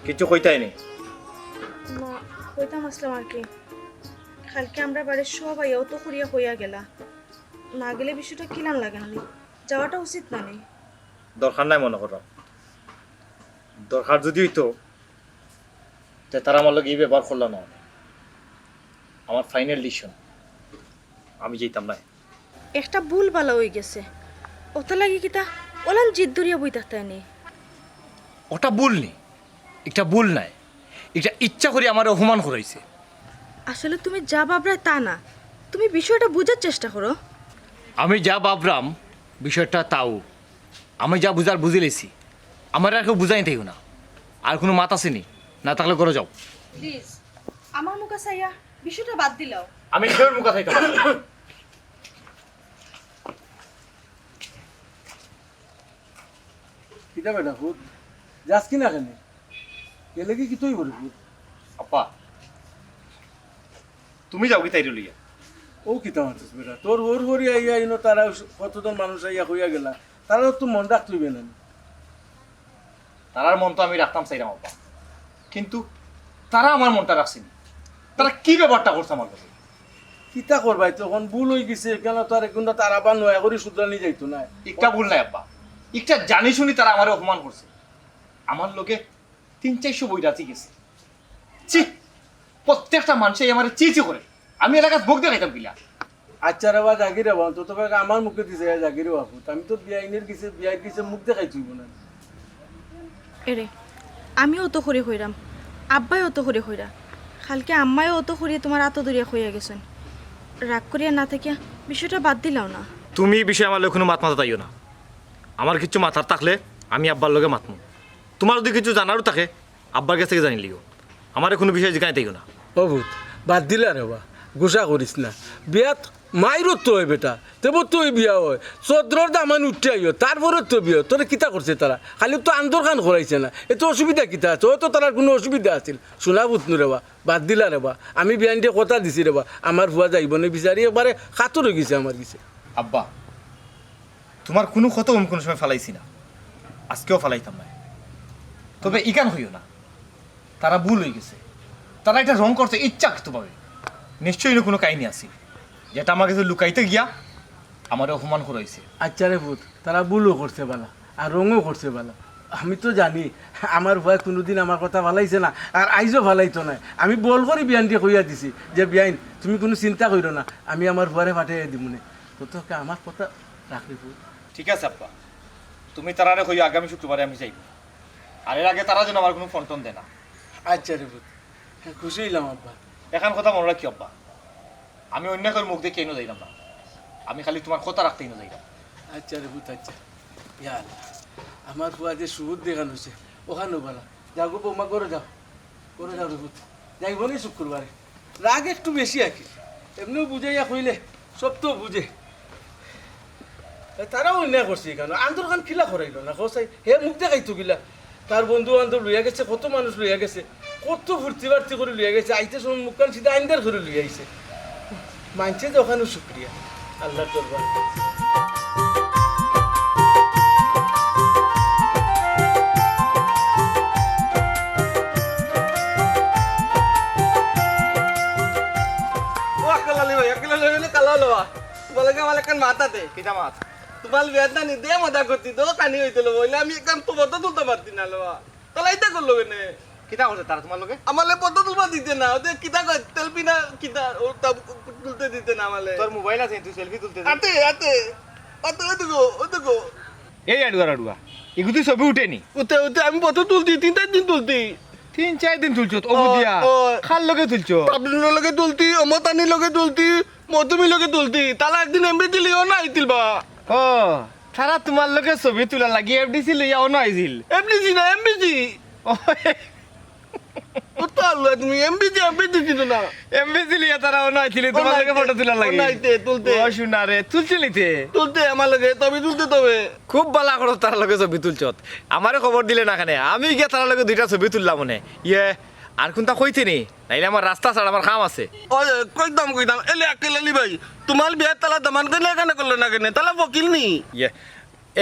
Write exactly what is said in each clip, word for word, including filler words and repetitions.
কিছু কইতায় নি? না, কইতাম আছলাম আর কি। কালকে আমরার বাড়ির সব আইয়া অত করিয়া কইয়া গেলা। না গেলে বিষয়টা কিলান লাগে না নি? যাওয়াটা উচিত না নি? দরকার নাই মনে করলাম। দরকার যদি অইতো, তে তারা আমার লগে ই ব্যবহার করলা না। আমার ফাইনাল ডিসিশন, আমি যাইতাম না। একটা ভুল ভালা অই গেছে, অতা লাগি কিতা অলান জিদ ধরিয়া বই থাকতায় নি? ওটা ভুল নি, একটা ভুল নাই, এটা ইচ্ছা করি আমার অপমান করাইছে। আসলে তুমি যা ভাবরায় তা না, তুমি বিষয়টা বুঝার চেষ্টা করো। আমি যা ভাবরাম বিষয়টা তাও, আমি যা বুঝার বুঝিলিছি, আমার আর কেউ বুঝাই থাইও না। আর কুনু মাত আছে নি? না থাকলে ঘরো যাও। প্লিজ, আমার মুখে চাইয়া বিষয়টা বাদ দিলাও। আমি কেউর মুখে চাইতাম না। কিতা বেটা পুত, যাস কি না কেনে? গেলে কি কিতা অইবো রে পুত? আব্বা, তুমি যাও কি তাইরে লইয়া? ও কিতা মাতস বেটা, তোর হউর হরি আইয়া ইনো তারা কতজন মানুষ আইয়া কইয়া গেলা, তারা তো মন রাখতে অইবে না। তারার মন তো আমি রাখতাম চাইরাম আব্বা, কিন্তু তারা আমার মনটা রাখছে নি। তারা কি ব্যবহারটা করছে আমার লগে? কিতা করবায়, তখন ভুল অই গেছে, কেনে তো আর এগুনটা তারা বা নয়া করি শুধরানি যাইতো না। একটা ভুল নাই আব্বা, একটা জানি শুনি তারা আমারে অপমান করছে। আমার লগে তিন চাইরশো বইরাজি গেছে। ছি, প্রত্যেকটা মানষে আমারে ছি ছি করে। আমি এলাকাত মুখ দেখাইতাম কিলা? আচ্ছা রে বা, যাগি রে বা, অন্তত কয়েক আমার মুখে দিছে, যাগি রে বা পুত। আমি তো বিয়াইনের গেছে, বিয়াইর গেছে মুখ দেখাইতে অইবো না। এরে, আমিও অত করি কইরাম, আব্বায় অত করি কইরা, কালকে আম্মায়ও অত করি তুমার আতো ধরিয়া কইয়া গেছইন। রাগ করিয়া না থাকিয়া বিষয়টা বাদ দিলাও না। তুমি ই বিষয়ে আমার লগে কুনু মাত মাতাত আইও না। আমার কিচ্ছু মাতার থাকলে আমি আব্বার লগে মাতমু। তুমার যদি কিচ্ছু জানারও থাকে, আব্বার গেছ থাকি জানিলিও। আমারে কুনু বিষয়ে জিকাইতাইও না। ও পুত, বাদ দিলা রে বা, গুসা করিস না। বিয়াত মাইরত তো অয় বেটা, তেবো তো অউ বিয়া অয়। চদ্রর দামান উঠে আইও, তারপরে তো বিয়া। তোরে কিতা করছে তারা? খালি তো আন্দর খান করাইছে না, এতো অসুবিধা কিতা আছে? অয়তো তারার কুনু অসুবিধা আছিল। শুনা পুত নু রে বা, বাদ দিলা রে বা। আমি বিয়াইনরে কথা দিছি রে বা, আমার ফুয়া যাইবো নে বিচারি, একবারে কাতর অই গেছে আমার গেছে। আব্বা, তুমার কুনু কথা আমি কুনু সময় ফালাইছি না, আজকেও ফালাইতাম না। তবে ইখান কইও না, তারা ভুল অই গেছে। তারা ইটা রং করছে ইচ্ছাকৃতভাবে। নিশ্চয়ই ইনো কুনু কাহিনী আছিল, যেটা আমার গেছে লুকাইতে গিয়া আমারে অপমান করাইছে। আচ্ছা রে পুত, তারা ভুলও করছে বালা, আর রংও করছে বালা। আমি তো জানি, আমার ফুয়ায় কুনুদিন আমার কথা ফালাইছে না, আর আইজও ফালাইতো নায়। আমি বল করি বিয়াইনরে কইয়া দিছি যে, "বিয়াইন, তুমি কুনু চিন্তা কইরো না, আমি আমার ফুয়ারে পাঠাইয়া দিমুনে।" তো তোকে আমার কথা রাখ রে পুত। ঠিক আছে আব্বা, তুমি তারারে কইও আগামী শুক্রবারে আমি যাইমু। আর এর আগে তারা যেন আমার কুনু ফোন টোন দেয় না। আচ্ছা রে পুত, হ্যাঁ, খুশি অইলাম আব্বা। এখান কথা মনো রাখিও আব্বা, আমি অইন্য কেউর মুখ দেখিয়া ইনো যাইরাম না, আমি খালি তুমার কথা রাখতে ইনো যাইরাম। আচ্ছা রে পুত, আচ্ছা। ইয়া আল্লাহ, আমার ফুয়া যে সুরত দেখান অইছে, অখানও বালা। যাও গো বউমা, ঘরো যাও, ঘরো যাও রে পুত। যাইবো নি শুক্রবারে? রাগ একটু বেশি আর কি, এমনেও বুঝাইয়া কইলে সব তো বুঝে। এ, তারাও অন্যায় করছে ইখান, আন্দর খান কিলা করাইলো না, কও চাই, হে মুখ দেখাইতো কিলা? তার বন্ধু বান্ধব লইয়া গেছে, কত মানুষ লইয়া গেছে, কত ফুর্তি ফার্তি করি লইয়া গেছে, আইতে সময় মুখখান সিধা আইন্দার করি লইয়া আইছে। মানষে যে অখানও শুক্রিয়া, আল্লার দরবার। ও আক্কেল আলী ভাই, আক্কেল আলী ভাই, কালা লওয়া। বলে কি আমার একখান মাত আছে? কিতা মাত? তোমার বিয়াত না নিতে মজা করতি তো, কানি অইতে লওয়া। অইলে আমি একখান তো ফটো তুলতাম পারতি না লওয়া। তাহলে ইতা করলো কেনে? কিতা করছে তারা তোমার লগে? আমালে ফটো তুলবা দিতে না। ওতে কিতা কয়? সেলফি না কিতা? ও তা তুলতে দিতে না আমালে। তোর মোবাইল আছে, তুই সেলফি তুলতে দে। আতে, আতে। আতে, ওই দেখো, ওই দেখো। এই আড়ুয়া, আড়ুয়া। ইগু তুই ছবি উঠে নি? উঠে, উঠে। আমি ফটো তুলতি, তিন চাইর দিন তুলতি। তিন চাইর দিন তুলছত, ও বুদিয়া। ও। কার লগে তুলছত? তাবলিনের লগে তুলতি, অমতানির লগে তুলতি, মৌসুমীর লগে তুলতি। তারা একদিন এমবিসি লইয়া অনো আইছিল বা। ও, তারা তোমার লগে ছবি তুলার লাগি এফডিসি লইয়া অনো আইছিল? এফডিসি না, এমবিসি। ও, ও তো আল্লাহ, তুমি এমবিসি, এমবিসি ছিল না। এমবিসি লইয়া তারা অনো আইছিল, তোমার লগে ফটো তুলার লাগি। অনো আইতে, তুলতে। ও, সোনা রে, তুলছিলিতে? তুলতে, আমার লগে, তবে তুলতে তবে। খুব বালা করো তার লগে ছবি তুলছত। আমারে খবর দিলে না কেনে? আমি গিয়া তার লগে দুইটা ছবি তুললাম অনে। ইয়ে, আর কুনটা কইতে নি? নাইলে আমার রাস্তা ছাড়া আমার কাম আছে। ওই, কইতাম, কইতাম। এলে আক্কেল আলী ভাই, তোমার বিয়ার তালা দামান কেনে এখানে করলে না কেনে? তালা ফকির নি? ইয়ে,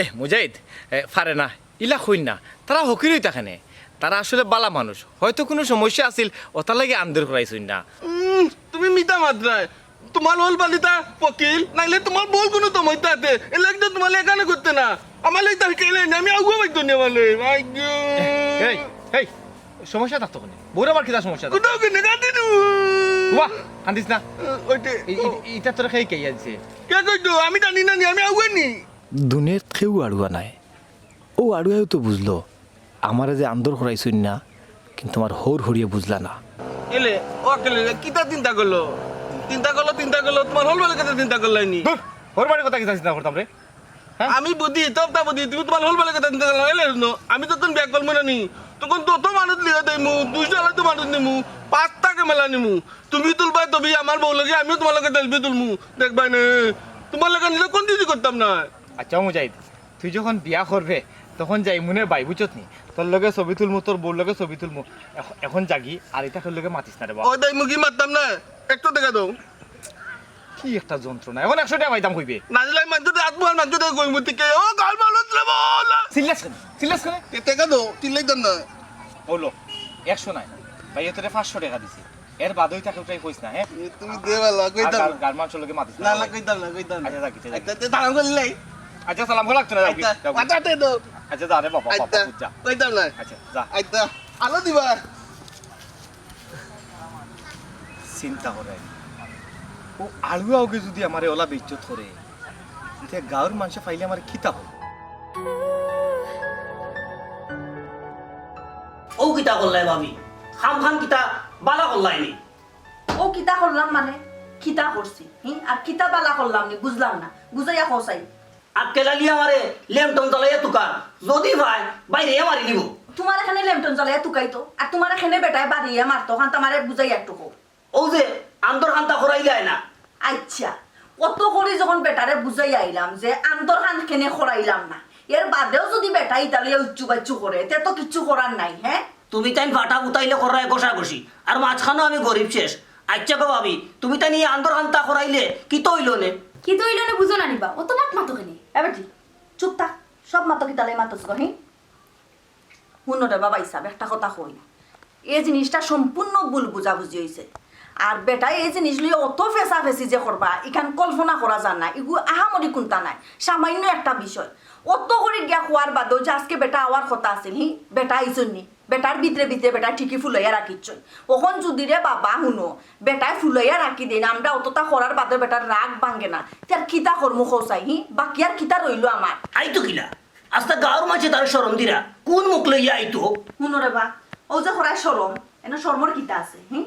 এ, মুজাহিদ, এ, পারে না। ইলা কইন না। তারা ফকির অইতা কেনে? তারা আসলে বালা মানুষ, হয়তো কুনু সমস্যা আছিল, অতার লাগি আন্দর করাইছইন না। উম, তুমি মিছা মাতরায়। তুমার হল বালিতা পকিল, নাইলে তুমার বউর কুনু তমইতাতে। এর লাগি তো তুমার এখানে করতে না। আমার লাগি তার কেলে না, আমি আগুয়া বাইতো নি আমার লাগি। ভাই গো। এই, এই, সমস্যা থাকতো কেনে? বউর আবার কিতা সমস্যা থাকতো? কুনু কেনে কাটি দিমু। বাহ, কান্দিস না। ওইটে। এই, এই, ইটা তোরে কে কইয়া দিছে? কে কইতো? আমি জানি না নি, আমি আগুয়া নি। দুনিয়াত কেউ আড়ুয়া নাই। অউ আড়ুয়ায়ও তো বুঝলো, আমারে যে আন্দর করাইছইন না, কিন্তু আমার হউর হড়িয়ে বুঝলা না। এলে, ও কেলে, কিতা চিন্তা করলো? চিন্তা করলো, চিন্তা করলো, তুমার হল বালির কথা চিন্তা করলায়নি। ধুর, হউর বালির কথা কিতা চিন্তা করতাম রে? হ্যাঁ? আমি বুঝি, তবতা বুঝি, তুমি তুমার হল বালির কথা চিন্তা করলায়, এলে হুনো, আমি যখন বিয়া করমু না নি, তখন যত মানুষ লইয়া যাইমু, দুইশো আড়াইশো মানুষ নিমু, পাঁচটা ক্যামেরা নিমু, তুমি তুলবায় ছবি আমার বউর লগে, আমিও তুমার লগে selfie তুলমু, দেখবায় নে, তুমার লগে নিজে কোন দিদি করতাম না। আচ্ছা, ও মুজাহিদ, তুই যখন বিয়া করবে, তখন যাইমু নে ভাই, বুঝছত নি? তোর লগে ছবি তুলমু, তোর বউর লগে ছবি তুলমু। এখ-, এখন যাগি, আর ইতা কেউর লগে মাতিস না রে বাবা। ও দাই মুখি মারতাম না, একশো টেকা দেও। কি একটা যন্ত্রণা, এখন একশো টেকা পাইতাম কইবে? না দিলে মানছো তো, আত্মহার মানছো তো, কই মুতি কে, ও গাল মারো রে বাবা। চিল্লাস কেনে? চিল্লাস কেনে? এ টেকা দেও, চিল্লাইতাম না। হলো, একশো নাই, ভাই, এ তোরে পাঁচশো টেকা দিছি। এর বাদে ওই তাকে ওটাই কইস না, হ্যাঁ? তুমি দে বালা, আর কইতাম গার-, না। গার মাংস লোকে মাতিস না, না, না, ভাই। কইতাম না, কইতাম না। আচ্ছা, যা, কিচ্ছু আচ্ছা, যা। তে দাঁড়াও করলে। আচ্ছা, সালাম করে লাগতো না, যাও, আচ্ছা, যাও। মাথা দে দাও। আচ্ছা, যা রে বাবা, আচ্ছা, বাবা, যা। কইতাম না। আচ্ছা, যা। আচ্ছা, আলো দিবা। চিন্তা করে। ও আলুয়া ওকে যদি আমারে ওলা বেইজ্জত করে, তে গাঁওর মানষে পাইলে আমারে কিতা কইবো? ও কিতা করলাই ভাবি? খাম খাম কিতা বালা করলাই নি? ও কিতা করলাম মানে? কিতা করছি? হুম? আর কিতা বালা করলাম নি? বুঝলাম না। বুঝাইয়া কও চাই। আর কেলালি আমারে লেমটন জ্বালাইয়া তুকার। যদি ভাই, বাইরে মারি দিব। তুমার এখানে লেমটন জ্বালাইয়া তুকাইতো, আর তুমার এখানে বেটায় বাড়িয়ে মারতো, খান তামারে বুঝাইয়া একটু কও। ও যে আন্দর খান্তা করাই যায় না। আচ্ছা, অত করি যখন বেটারে বুঝাইয়া আইলাম যে আন্দর খান কেনে করাইলাম না, এর বাদেও যদি বেটা ইতা লইয়া উচ্চু বাচ্চু করে, তে তো কিচ্ছু করার নাই, হ্যাঁ? তুমি তাইন ফাটা ফুটাইলে করায় ঘষাঘষি, আর মাঝখানো আমি গরিব শেষ। আচ্ছা গো ভাবি, তুমি তাইন ই আন্দর খান্তা করাইলে কিতা অইলো নে? কিতা অইলো নে বুঝো না নিবা, অত মাত মাতো কেনে? এ বেটি, চুপ থাক, সব মাতো কিতা লাই মাতস গো, হি? হুনো রে বাবা ইসাব, একটা কথা কই, এই জিনিসটা সম্পূর্ণ ভুল বুঝাবুঝি অইছে। আর বেটায় এই জিনিস লইয়া অত ফেসাফেসি যে করবা, ইখান কল্পনা করা যায় না। ইগু আহামরি কুন্তা নাই, সামান্য একটা বিষয়। অত করি গিয়া কওয়ার বাদেও যে আজকে বেটা আওয়ার কথা আছিল, হি, বেটা আইছইন নি? বেটার ভিতরে ভিতরে বেটায় ঠিকই ফুলাইয়া রাখিছইন। অখন যদি রে বাবা হুনো, বেটায় ফুলাইয়া রাখি দেইন, আমরা অততা করার বাদেও বেটার রাগ ভাঙ্গে না, তে আর কিতা করমু কও চাই, হি? বাকি আর কিতা রইলো আমার? আইতো কিলা? আস্তা গাঁওর মাঝে তার শরম দিরা, কোন মুখ লইয়া আইতো? হুনো রে বা, ও যে করায় শরম, এনে শরমর কিতা আছে, হি?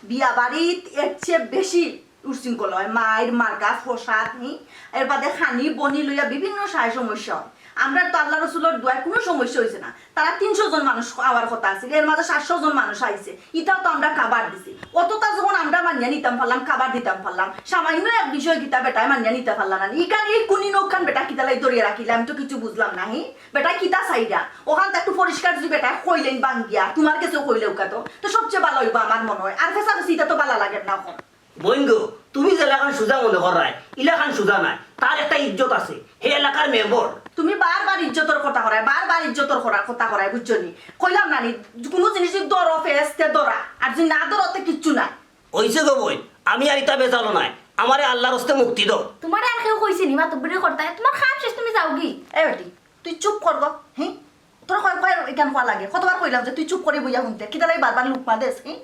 বিয়া বাড়িত এর চেয়ে বেশি উশৃঙ্খল হয়, মাইর, মার্কা, ফসাদ, হি? এর বাদে খানি, বনি লইয়া বিভিন্ন সায় সমস্যা হয়। আমরা তো আল্লাহ রসুলর দোয়ায় কোনো সমস্যা হইছে না। তারা তিনশো জন মানুষ আওয়ার কথা আছিল, এর মাঝে সাতশো জন মানুষ আইছে, ইটাও তো আমরা কাবার দিছি। অতটা যখন আমরা মানিয়া নিতাম পারলাম, কাবার দিতাম পারলাম, সামান্য এক বিষয় কিতা বেটায় মানিয়া নিতা পারলা না। ইখান এই কুনি নৌকান বেটা কিতা লাই ধরিয়া রাখিলে, আমি তো কিছু বুঝলাম না। হি, বেটায় কিতা চাইরা? ওখান তো একটু পরিষ্কার যদি বেটায় কইলেন বাঙ্গিয়া, তোমার কাছেও কইলে উকা তো, তো সবচেয়ে ভালো হইবো আমার মনে হয়। আর ফেসাফেসি ইটা তো ভালো লাগে না এখন। বইন গো, তুমি যেলাখান সুজা মনে কররায়, ইলাখান সুজা নায়। তার একটা ইজ্জত আছে, হে এলাকার মেম্বার। তুমি বারবার ইজ্জতর কথা করায়, বারবার ইজ্জতর করা-, কথা করায়, বুঝছো নি? কইলাম না নি, কুনু জিনিস যদি ধরো ফেস, তে ধরা, আর যদি না ধরো, তে কিচ্ছু নাই। অইছে গো বইন, আমি আর ইতা বেজালো নায়, আমারে আল্লাহর হস্তে মুক্তি দেও। তোমারে আর কেউ কইছে নি, মাতব্বরি করতায়? তোমার কাম শেষ, তুমি যাওগি। এ বেটি, তুই চুপ কর গো, হি? তোর কয় কয় ইখান কওয়া লাগে? কতবার কইলাম যে তুই চুপ করি বইয়া হুনতে, কিতা লাই বারবার লুকমা দেস, হি?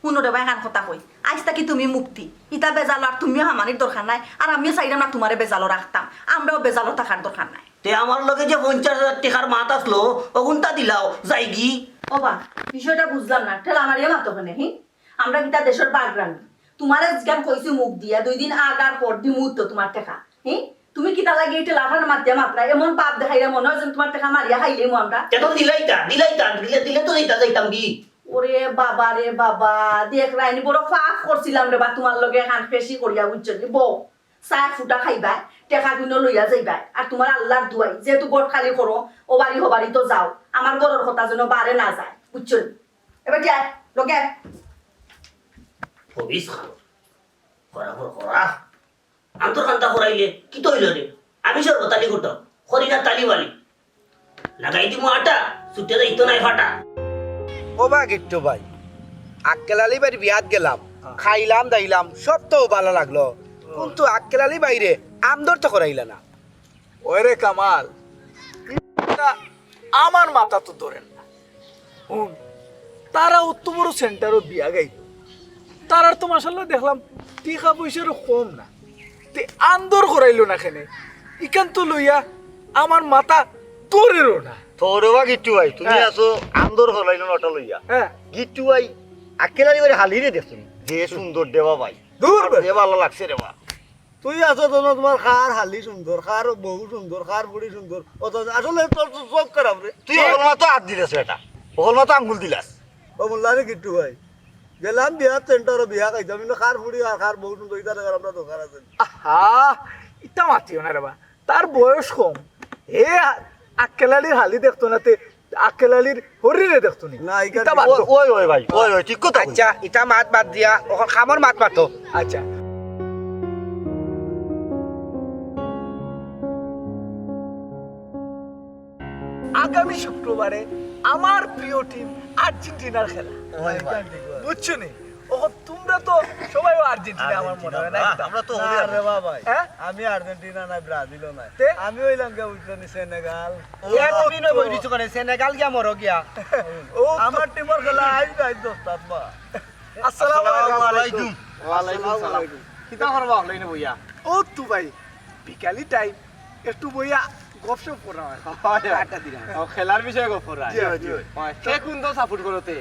হুনো রে বা, এখান কথা কই, আইজ থাকি তুমি মুক্তি। ইতা বেজালো আর তুমিও হামানির দরকার নাই, আর আমিও চাইরাম না তোমারে বেজালো রাখতাম, আমরাও বেজালো থাকার দরকার নাই। তে আমার লগে যে পঞ্চাশ হাজার টেকার মাত আসলো, অগুনতা দিলাও, যাইগি। ও বা, বিষয়টা বুঝলাম না, ঠেলা মারিয়া মাতো কেনে, হি? আমরা কিতা দেশর বাগরানি? তোমারে যেখান কইছি মুখ দিয়া, দুই দিন আগ আর পর দিমু তো তোমার টেকা। হি? তুমি কিতা লাগি এই ঠেলাটার মাধ্যমে মাতরায়? এমন ভাব দেখাইরা মনে হয় যেন তোমার টেকা মারিয়া খাইলেইমু আমরা। তে তো দিলাইতা, দিলাইতা, দিলে, দিলে তো দিতা যাইতাম কি? ওরে বাবা রে বাবা, দেখরায়নি বড় পাপ করছিলাম রে বা তোমার লগে এখান পেশি করিয়া, বুঝছো নি? বউ, চা ফুটা খাইবায়, টেকা গুনো লইয়া যাইবায়। আর তোমার আল্লাহর দুয়াই, যেহেতু ঘর খালি করো, ও বাড়ি হো বাড়ি তো যাও, আমার ঘরর কথা যেন বারে না যায়, বুঝছো নি? এবার যাই, লগে আয়। হবিস খাও। খরা খর খরা। আন্তর খান্তা খরাইলে কিতা অইলো রে? আমি সর্বতালি করতাম। করি না তালি বালি। লাগাই দিমু আটা, ছুটে যাইতো নায় ফাটা। ও বা গিট্টু ভাই, আক্কেল আলী ভাইর বিয়াত গেলাম, খাইলাম দাইলাম, সব তো ভালা লাগলো, কিন্তু আক্কেল আলী ভাইরে আন্দর তো করাইলা না। ওরে কামাল, ইটা আমার মাথা তো ধরের না। হুন, তারা অত বড় সেন্টারো বিয়া গাইল, তারার তো মাশাআল্লাহ দেখলাম টেকা পয়সারও কম না, তে আন্দর করাইলো না কেনে? ইখান তো লইয়া আমার মাথা ধরেরও না। তো রে বা গিট্টু ভাই, তুমি হ্যাঁ। আছো আন্দর করাইলো না ওটা লইয়া। হ্যাঁ। গিট্টু ভাই, আক্কেল আলী ভাইর হালিরে দেখছো নি? যে সুন্দর দেবা ভাই। দূর বেটা। যে ভালা লাগছে রে বা। তুই আছো তো না, তোমার কার হালি সুন্দর, কার বউ সুন্দর, কার ফুড়ি সুন্দর। অত আসলে তোর তো সব খারাপ রে। তুই হকল মাতো হাত দিলাস বেটা, হকল মাতো আঙ্গুল দিলাস। ও মোল্লা রে গিট্টু ভাই, গেলাম বিয়ার সেন্টারো বিয়া খাইতাম, কিন্তু কার ফুড়ি আর কার বউ সুন্দর, ইটা দেখার আমরা দরকার আছে। আহা, ইটা মাতিও না রে বা, তার বয়স কম। হে আ-, আক্কেল আলীর হালি দেখতো না, তে আক্কেল আলীর হরিরে দেখতো নি? না, ইটা ইটা বাদ ওই, দেও। ওই, ওই ভাই, ওই, ওই, ঠিক কথা কইছো। আচ্ছা, ইটা মাত বাদ দিয়া, অখন কামর মাত মাতো। আচ্ছা। আগামী শুক্রবারে আমার প্রিয় টিম আর্জেন্টিনার খেলা। ওই ভাই। বুঝছো নি? অখন তোমরা তো সবাই আর্জেন্টিনা, আমার মনে হয়, না? আর্জেন্টিনা, আমরা তো না ওই রে বাবা ভাই। হ্যাঁ? আমি আর্জেন্টিনা না, ব্রাজিলও না। তে? আমি অইলাম গিয়া, বুঝছো নি, সেনেগাল। ও, এ, তুমি নয় বই দিছো কেনে? সেনেগাল গিয়া মরো গিয়া। ও, আমার টিমর খেলা আইজ, আইজ দশটাত বা। আসসালামু আলাইকুম। ওয়ালাইকুম সালাম। কিতা করবা অইলে বইয়া? ও তো ভাই, বিকালি টাইম, একটু বইয়া গপসপ করা হয়। হয়, হয়। আড্ডা দিলাম। ও, খেলার বিষয়ে গপ করা হয়। জি, জি। হয়। কে কোন দল সাপোর্ট করো তে?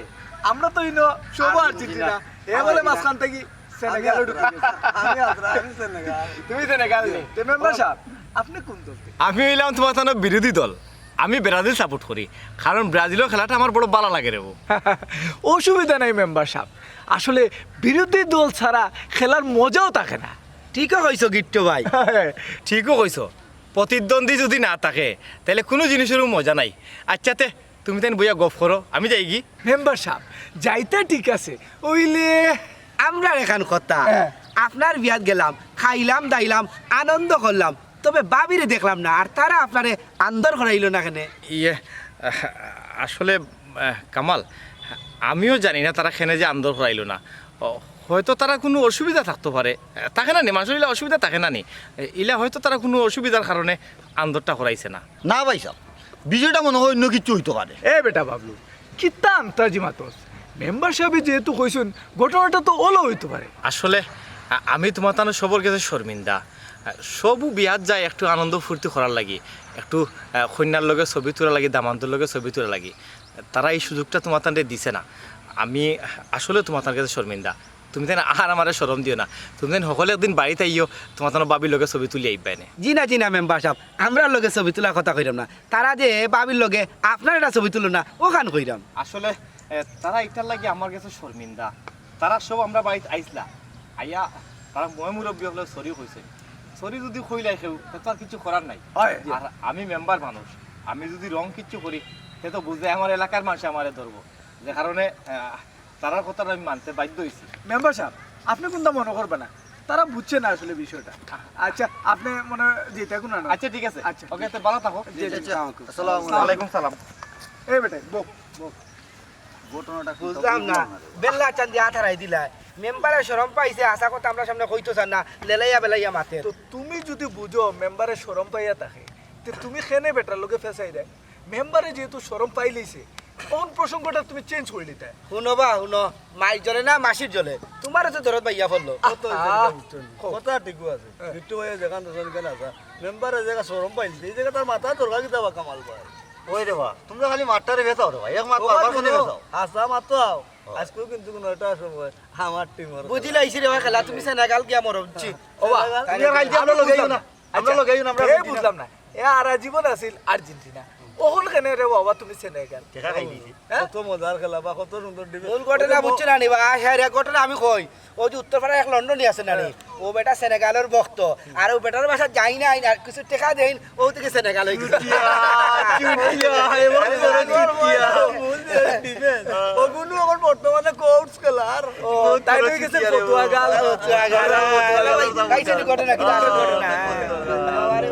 আমরা তো ইনো সব আর্জেন্টিনা। আর্জেন্টিনা। এ বলে আর্জেন্টিনা। মাঝখান থাকি সেনেগাল ঢুকে গেছে। আমি আদ্রা, আমি সেনেগাল। তুমি সেনেগাল নি? তে মেম্বার সাব, আপনি কোন দল? আমি অইলাম তোমার তানো বিরোধী দল। আমি ব্রাজিল সাপোর্ট করি, কারণ ব্রাজিলর খেলাটা আমার বড় ভালা লাগে রে বউ। অসুবিধা নাই মেম্বার সাব, আসলে বিরোধী দল ছাড়া খেলার মজাও থাকে না। ঠিকও কইছো গিট্টু ভাই। ঠিকও কইছো, প্রতিদ্বন্দ্বী যদি না থাকে, তাইলে কুনু জিনিসেরও মজা নাই। আচ্ছা তে, তুমি তাইন বইয়া গফ করো, আমি যাইগি। মেম্বার সাব, যাইতা ঠিক আছে, অইলে আমরার এখান কথা। হ্যাঁ। আপনার বিয়াত গেলাম, খাইলাম দাইলাম, আনন্দ করলাম, তবে ভাবিরে দেখলাম না, আর তারা আপনারে আন্দর করাইলো না কেনে? ইয়ে, আহ, আসলে, আহ, কামাল, আমিও জানি না তারা কেনে যে আন্দর করাইলো না। ও, হয়তো তারা কুনু অসুবিধা থাকতো পারে। থাকে না নি, মানুষর ইলা অসুবিধা থাকে না নি? এ, ইলা হয়তো তারা কুনু অসুবিধার কারণে আন্দরটা করাইছে না। না ভাই সাব, বিষয়টা মনে হয় অইন্য কিচ্ছু অইতো পারে। এ বেটা বাবলু, কিতা আন্তাজি মাতস? মেম্বার সাবে যেহেতু কইছইন, ঘটনাটা তো অলা অইতো পারে। আসলে, আ-, আমি তোমার তানো সবর গেছে শর্মিন্দা। আ, সবউ বিয়াত যায় একটু আনন্দ ফুর্তি করার লাগি, একটু, আ, কইন্যার লগে ছবি তুলার লাগি, দামান্দর লগে ছবি তুলার লাগি। তারা ই সুযোগটা তোমার তানরে দিছে না। আমি আসলে তোমার তান গেছে শর্মিন্দা। তুমি তাইন আর আমারে শরম দিও না। তুমি তাইন হকলে একদিন বাড়িত আইও, তোমার তান ভাবির লগে ছবি তুলি আইবায় নে। জি না, জি না, মেম্বার সাব, আমরার লগে ছবি তুলার কথা কইরাম না। তারা যে ভাবির লগে আপনার একটা ছবি তুলো না, অখান কইরাম। আসলে, এ, তারা ইটার লাগি আমার গেছে শর্মিন্দা। তারা সব আমরার বাড়িত আইছলা, আইয়া তারা ময়-মুরব্বি অকলরে sorry কইছে। Sorry যুদি কইলায় কেউ, তে তো আর কিচ্ছু করার নাই। হয়। আর আমি মেম্বার মানুষ, আমি যুদি wrong কিচ্ছু করি, তে তো বুঝে আমার এলাকার মানষে আমারে ধরবো। যে কারণে, আহ, তারার কথাটা আমি মানতে বাধ্য অইছি। মেম্বার সাব, আপনে কুন্তা মনো করবা না, তারা বুঝছে না আসলে বিষয়টা। আচ্ছা, আপনে মনে অয় যেটা কুন আনো। আচ্ছা, ঠিক আছে। আচ্ছা। ওকে, তো ভালা থাকো। জি, জি, জি। আসসালামু আলাইকুম। ওয়ালাইকুম সালাম। এই বেটা, বউ, বউ। ঘটনাটা কি বুঝলাম না। বেল্লা চান্দি আথারাই দিলা। মেম্বারে শরম পাইছে, হাছা কথা আমরার সামনে কইতো চায় না, লেলাইয়া বেলাইয়া মাতের। তো তুমি যুদি বুঝো মেম্বারে শরম পাইয়া থাকে, তে তুমি কেনে বেটার লগে ফেসাই দেয়? মেম্বারে যেহেতু শরম পাইলিছে, অখন প্রসঙ্গটা তুমি change করিলিতায়। হুনো বা, হুনো, মাইর জ্বলে না, মাসির জ্বলে। তুমারে তো দরদ বাইয়া পড়লো। কত হইছে আহা। এটা বুঝছো নি? কও। কথা ঠিকও আছে। হ্যাঁ। বিট্টু ভাইয়ে যেখান দোকান কেন আছে, মেম্বারে জাগা শরম পাইলিছে, ই জাগা তার মাথা দরকার কিতা বা কামাল ভাই? ওই রে বা, তুমরা খালি মাতটারে বেচাও রে ভাই, এক মাত ও বারবার ভাই, কেনে হুনো, বেচাও? হাছা মাতো আও। ও। আজকেও কিন্তু কুনু একটা সময় আমার টিমর বুঝি লাইছি রে বা খেলা, তুমি সেনেগাল গিয়া মরো, বুঝছি? ও বা, সেনেগাল। তুমি আর কালকে আমরা লগে আইও না। আমরা আচ্ছা, লগে আইও না, আমরা এ আর্জেন্টিনা। বুঝলাম না। এ আর জীবন আছিল আর্জেন্টিনা। অখন কেনে রে বাবা তুমি সেনেগাল? দেখা খাই দিছি। হ্যাঁ? কত মজার খেলা বা কত সুন্দর defense। মূল ঘটনা ওই যে ব- বুঝছো না নি বা? হ্যাঁ রে, ঘটনা আমি কই। ওই যে উত্তরপাড়ার এক লন্ডনী আছে না নি? হ্যাঁ। ও বেটা সেনেগালর ভক্ত। আর ও বেটার বাসা যাই না, আর কিছু টেকা দেইন, ও থেকে সেনেগাল অই গেছে। চুতিয়া, চুতিয়া, এবার বড় চুতিয়া। মূল যে defense। হ্যাঁ। ওগুলো এখন বর্তমানে coach খেলার। ও, তাই তো গেছে ফতুয়া গাল। ফতুয়া গাল। ভাই, ভাই, ভাই, সেটা ঘটনা, কিন্তু আসল ঘটনা। আরে,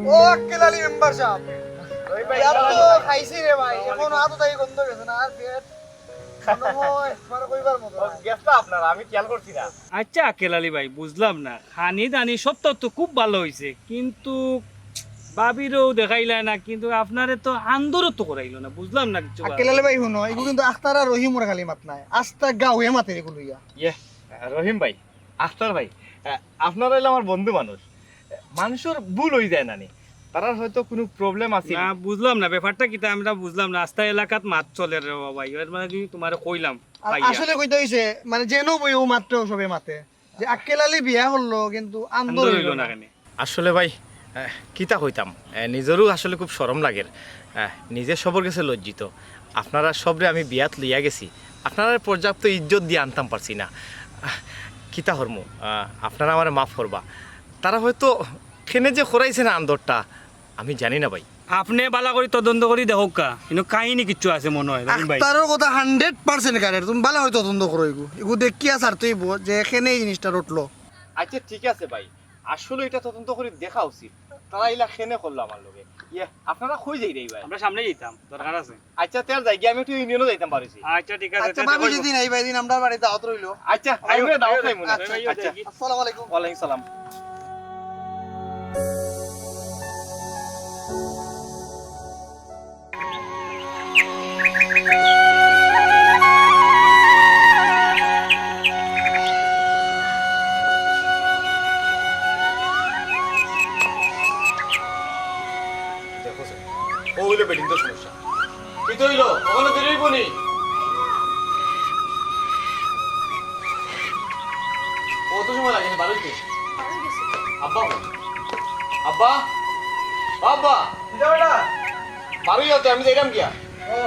ও আক্কেল আলী মেম্বার সাহেব। বিয়াত তো খাইছি রে ভাই, এখন আতো তাই গন্ধ গেছে না, আর বিয়াত মনে হয় তোমার কইবার মতো না। গেছে আপনার, আমি খেয়াল করছি না। আচ্ছা আক্কেল আলী ভাই, বুঝলাম না, খানি দানি সব তো, তো খুব ভালো হইছে, কিন্তু ভাবিরেও দেখাইলা না, কিন্তু আপনারে তো আন্দরও তো করাইলো না, বুঝলাম না কিচ্ছু। আক্কেল আলী ভাই, হুনো, এগু কিন্তু আখতার আর রহিমর খালি মাত নায়, আস্তা গাঁওয়ে মাতের এগু লইয়া। ইয়ে, রহিম ভাই, আখতার ভাই, আহ, আপনারা হইলে আমার বন্ধু মানুষ। মানুষর ভুল হই যায় না নি? তারার হয়তো কোনো প্রবলেম আছে। না, বুঝলাম না, ব্যাপারটা কিতা আমরা বুঝলাম না। আস্তা এলাকাত মাত চলে রে বাবা, এবার মানে কি তোমারে কইলাম। আর পাইয়া। আসলে কইতে হইছে, মানে, যেন বই ও মাত্র সবে মাতে। যে আক্কেল আলী বিয়া করলো, কিন্তু আন্দর আন্দর হইল হইল না না। কেনে? আসলে ভাই, আহ, কিতা কইতাম, আহ, নিজেরও আসলে খুব শরম লাগের। আহ, নিজে সবর গেছে লজ্জিত। আপনারা সবরে আমি বিয়াত লইয়া গেছি, আপনারা পর্যাপ্ত ইজ্জত দিয়া আনতাম পারছি না। আহ, কিতা করমু, আহ, আপনারা আমারে মাফ করবা। তারা হয়তো কেনে যে করাইছে না আন্দরটা, আমি জানি না ভাই। আপনে বালা করি তদন্ত করি দেখউক্কা, কিন্তু কাহিনী কিচ্ছু আছে মনে হয়, রহিম ভাই। আখতারর কথা হান্ড্রেড পার্সেন্ট কারেক্ট। তুমি বালা করি তদন্ত করো এগু। এগু দেখিয়া ছাড়তে অইবো যে কেনে এই জিনিসটা রটলো। আচ্ছা, ঠিক আছে ভাই, আসলে এটা তদন্ত করি দেখা উচিত, তারা ইলা কেনে করলো আমার লগে। ইয়ে, আপনারা কই যাইরা ভাই? আমরা সামনে যাইতাম, দরকার আছে। আচ্ছা, তে আর যাই গিয়া, আমি একটু ইউনিয়নও যাইতাম পারিছি। আচ্ছা, ঠিক আছে, আচ্ছা, তে ভাবি দেখা যদি অইবো। নাই ভাই, দিন আমরা বাড়ি দাওয়াত রইলো। আচ্ছা, আইও, আইও, দাওয়াত আইও, খাইমু না। আইও, আচ্ছা। আসসালামু আলাইকুম। ওয়ালাইকুম সালাম। দেখো স্যার, ও হইলে বেটিন তো সমস্যা। কি তো হইলো? ওখানে দেরি হইব নি? কত সময় লাগে না বারোইতে? আব্বা, আব্বা, আব্বা। বারোই যাও তো, আমি যাইলাম গিয়া। ও।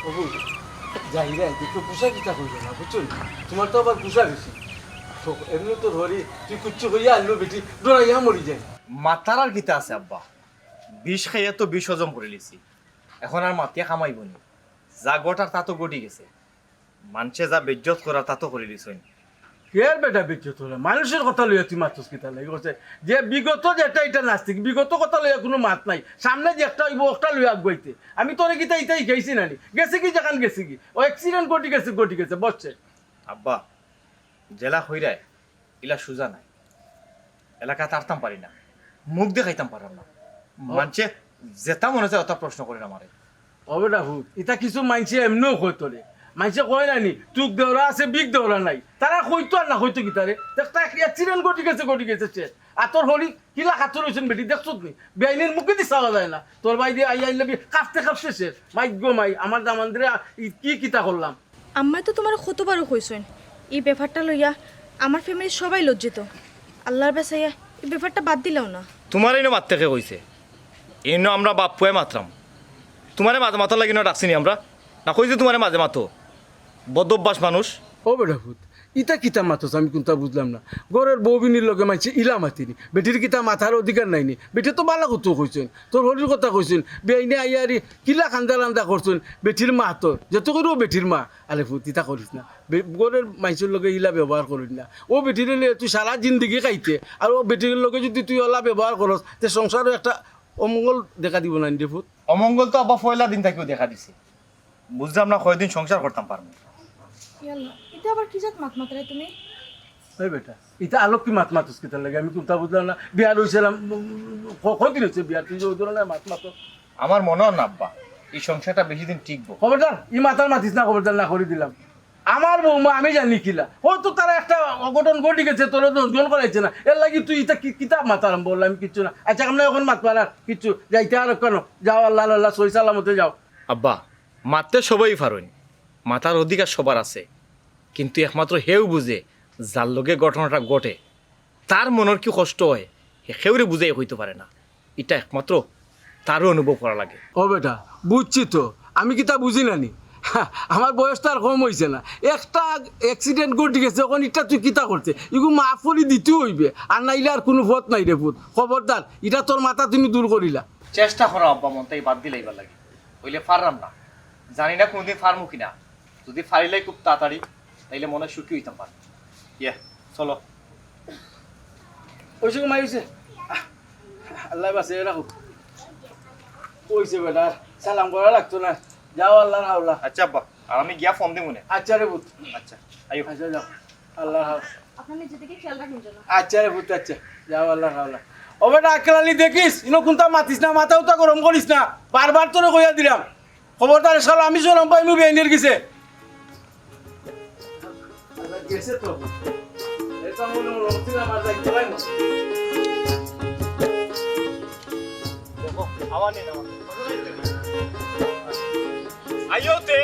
ওগো, জাহিরা, একটু গুসা কিতা কইবে না, বুঝছো নি? তোমার তো আবার গুসা বেশি। তো এমনি তো ধরি, তুই কুচ্ছু কইয়া আনলো বেটি, ডরাইয়া মরি যায়। মাতার আর কিতা আছে আব্বা? বিষ খাইয়া তো বিষ হজম করি লিছি। এখন আর মাতিয়া কামাইব নি। যা ঘটার তা তো ঘটি গেছে। মানষে যা বেইজ্জত করার তা তো করি লিছইন। কের বেটা বেইজ্জত করা? মানুষের কথা লইয়া তুই মাতস কিতা লাগি? কইছে যে বিগত যেটা, এটা নাস্তিক, বিগত কথা লইয়া কোনো মাত নাই। সামনে যে একটা অইব, ওটা লইয়া আগুয়াইতে। আমি তোরে কিতা ইতা হিকাইছি না নি? গেছে কি যেখান গেছে কি? ও accident ঘটি গেছে, ঘটি গেছে, বসছে। আব্বা, যেলা কইরায়, ইলা সুজা নাই। এলাকাত আরতাম পারি না, মুখ দেখাইতাম পারলাম না। ও। মানষে যেটা মনে চায় ওটা প্রশ্ন করে আমারে। ও বেটা হুত, ইতা কিছু মানষে এমনেও কয় তোরে। মানষে কয় না নি, চুক দেওরা আছে, বিক দেওরা নাই। তারা কইতো আর না কইতো কিতা রে? দেখ, তা accident ঘটি গেছে, ঘটি গেছে শেষ। আর তোর হরি কিলা খাচ্ছর হইছইন বেটি, দেখছত নি? বেআইনের মুখে দি চাওয়া যায় না। তোর ভাই দিয়ে আইয়া আইলে বি কাঁপতে কাঁপতে শেষ। মাই গো মাই, আমার দামান্দরে আ-, ই-, কি কিতা করলাম? আম্মায় তো তোমারে কতবারও কইছইন, ই ব্যাপারটা লইয়া আমার ফ্যামিলির সবাই লজ্জিত। আল্লার বাচাইয়া ই ব্যাপারটা বাদ দিলাও না। তোমারে ইনো মাততে কে কইছে? ইনো আমরা বাপ পুয়ায় মাতরাম। তোমারে মাঝে মাতার লাগি না ডাকছি নি আমরা? না কইছি তোমারে মাঝে মাতো? বদ অভ্যাস মানুষ। ও বেটা পুত, ইতা কিতা মাতস আমি কুনতা বুঝলাম না। ঘরর বউ বিনির লগে মানষে ইলা মাতিনি। বেটির কিতা মাতার অধিকার নাই নি? বেটি তো বালা কত কইছইন, তোর হরির কথা কইছইন, বেআইনে আইয়ারি কিলা কান্দা লান্দা করছইন, বেটির মা তো, যত করেও বেটির মা। আরে পুত, ইতা করিস না। বে-, ঘরর মানষর লগে ইলা ব্যবহার করিস না। ও বেটিরে লইয়া তুই সারা জিন্দেগি খাইতে, আর ও বেটির লগে যদি তুই অলা ব্যবহার করস, তে সংসারো একটা অমঙ্গল দেখা দিব না নি রে পুত? অমঙ্গল তো আব্বা পয়লা দিন থাকিউ দেখা দিছে। বুঝলাম না কয়দিন সংসার করতাম পারমু। ইয়াল্লা, ইতা আবার কি জাত মাত মাতরায় তুমি? এই বেটা, ইতা আলো কি মাত মাতস কিতার লাগি? আমি কুনতা বুঝলাম না। বিয়া রইছিলাম, উম, ক-, কয়দিন হইছে বিয়া? তুই যে ওই ধরনের মাত মাতো। আমার মনে হয় না আব্বা, এই সংসারটা বেশি দিন টিকবো। খবরদার, ই মাতার মাতিস না, খবরদার না করি দিলাম। আমার বৌমা, আমি জানি কিলা। হয়তো তারা একটা অঘটন ঘটি গেছে, তোরা তো জোর করাইছে না। এর লাগি তুই ইতা কি, কিতা মাতার আরম্ভ করলাম? আমি কিচ্ছু না। আচ্ছা, আমরা এখন মাত মারার কিচ্ছু, যাইতে আর কেন? যাও, আল্লাহ, আল্লাহ, সহি সালামতে যাও। আব্বা, মাততে সবাই পারইন, মাতার অধিকার সবার আছে, কিন্তু একমাত্র হেউ বুঝে, যার লগে ঘটনাটা ঘটে, তার মনর কি কষ্ট হয়, হে কেউরে বুঝাই কইতে পারে না। ইটা একমাত্র তারও অনুভব করা লাগে। ও বেটা, বুঝছি তো, আমি কিতা বুঝি না নি? আমার বয়স তো আর কম হইছে না। একটা accident ঘটি গেছে, অখন ইটা তুই কিতা করতে? ইগু মাফ করি দিতে হইবে, আর নাইলে আর কোনো পথ নাই রে পুত। খবরদার, ইটা তোর মাথা তুমি দূর করিলা। চেষ্টা করো আব্বা, মনটাই বাদ দিলাইবার লাগি। অইলে পারলাম না, জানি না কোনোদিন পারমু কিনা। যদি পারিলাই খুব তাড়াতাড়ি, তাইলে মনে হয় সুখী হইতাম পারি। ইয়ে, চলো। অইছে ঘুমাই অইছে। আহ, আল্লায় বাঁচাইয়া রাখউক। অইছে বেটা, সালাম করা লাগতো না। যাও আল্লার হাওলা। আচ্ছা আব্বা, আর আমি গিয়া ফোন দিমুনে। আচ্ছা রে পুত। আচ্ছা, আইও। আচ্ছা যাও। আল্লার হাওলা। আপনার নিজে থেকে খেয়াল রাখেন যেন। আচ্ছা রে পুত, আচ্ছা। যাও আল্লার হাওলা। ও বেটা আক্কেল আলী দেখিস, ইনো কুন্তা মাতিস না, মাথা উতা গরম করিস না। বারবার তোরে কইয়া দিলাম। খবরদার শালা আমি শরম পাইমু বেআইনের গেছে। আচ্ছা, গেছে তো। এটা মনে হয় রক্তি আমার দায়িত্ব হয় না। দেখো, আওয়াজ নেই না। আইও তে।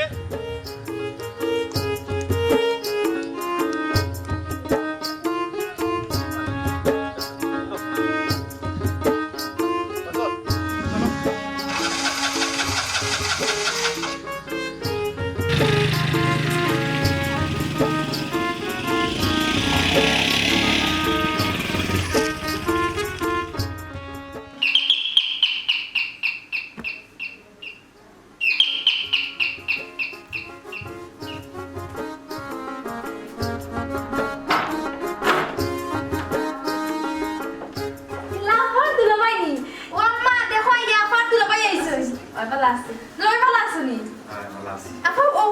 লাফার দুলাভাই নি? ও আম্মা, দেখো, এই যে আফার দুলাভাই আইছে। ওই ভালা আছে। দুলাভাই ভালা আছো নি? হ্যাঁ, ভালা আছি। আফা, ও,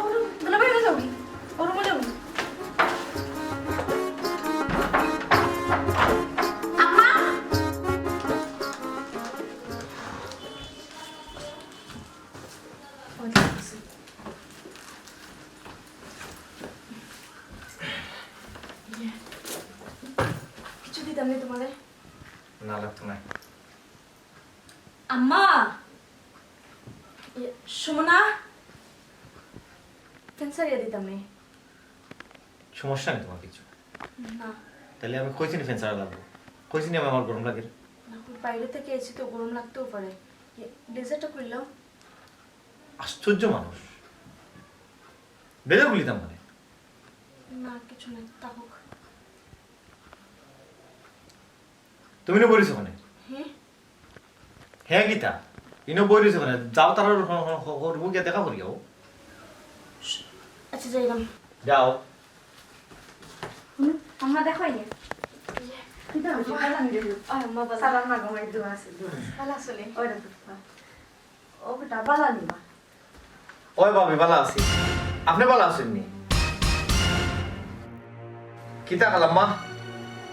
দুলাভাই, ওরে যাও। ওরে যাও। আম্মা। কিছু দিতাম নি তোমারে? না, লাগতো না। আম্মা! ইয়ে, সুমনা! ফ্যান ছাড়িয়া দিতাম নি। সমস্যা নেই তোমার কিছু। না। তাইলে আমি কইছি নি ফ্যান ছাড়া লাগবো? কইছি নি আমি আমার গরম লাগে? না, বাইরে থেকে এসে তো গরম লাগতেও পারে। ইয়ে, ব্লেজারটা খুললাম। আশ্চর্য মানুষ। ব্লেজার খুলিতাম মানে? না, কিছু না, থাকুক। তুমি না বই রইছো কেনে? হে? হে কিতা? ইনো বই রইছো কেনে? যাও তারার হ-, হ-, হ-, হ-, রুমো গিয়া দেখা করি আও। আচ্ছা, যাইলাম। যাও। হুম, আম্মা দেখো এই যে। কিতা হইছে? ভালা নি রে? ওই আম্মা ভালা। সালাম না গো, মাই দোয়া আছে, দোয়া আছে। ভালা আছো নি? ওই দেখো। ও বেটা, ভালা নি মা? ওই ভাবি, ভালা আছি। আপনে ভালা আছইন নি? কিতা খালাম্মা?